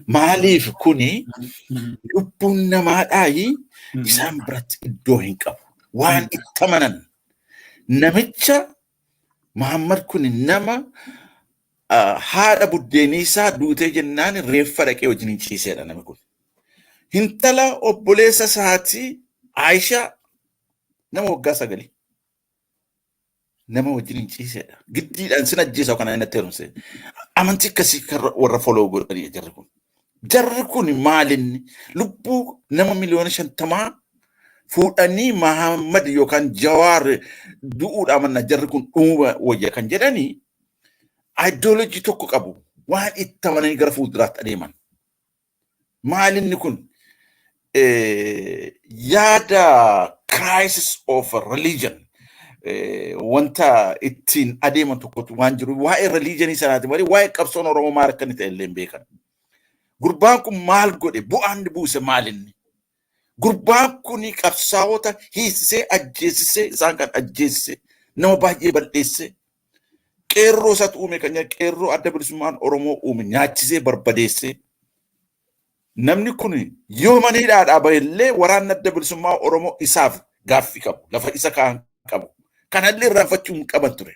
Maaliif kuni lubbuun namaadhaayi isaan biratti iddoo hin qabu. Waan itti amanan namicha Muhammad kun nama haadha buddeenii isaa duutee jennaan reeffa dhaqee wajjin hin ciiseedha namni kun. Hintala obboleessa isaatii Aayishaa nama waggaa 9 nama wajjin hin ciiseedha. Giddiidhaan sin ajjeesa kana inni heerumse. Amantii akkasii kan warra follow godhanii jarri kun. Jarri kun maalinni lubbuu nama miliyoona 50 fuudhanii Mahammad yookaan Jawaar du'uudha amanna, jarri kun dhumuu wayya kan jedhanii ideology tokko qabu, waan itti amananii gara fuulduraatti adeeman. Maalinni kun yaada crisis of religion wanta ittiin adeeman tokkotu waan jiru, waa'ee religionii sanaati malee waa'ee qabsoon Oromoo maal akka inni ta'e illee hin beekan. Gurbaan kun maal godhe? Bu'aan inni buuse maalinni? Gurbaan kun qabsaa'ota hiisisee, ajjeesisee, isaan kan ajjeesisee, nama baay'ee balleessee, qeerroo isaatu uume kan jedhan, qeerroo Adda Bilisummaan Oromoo uume nyaachisee barbadeessee, namni kun yoo mana hidhaadhaa bahillee waraanni Adda Bilisummaa Oromoo isaaf gaaffii qabu, lafa isa kaan qabu. Kanallee irraanfachuu hin qaban ture.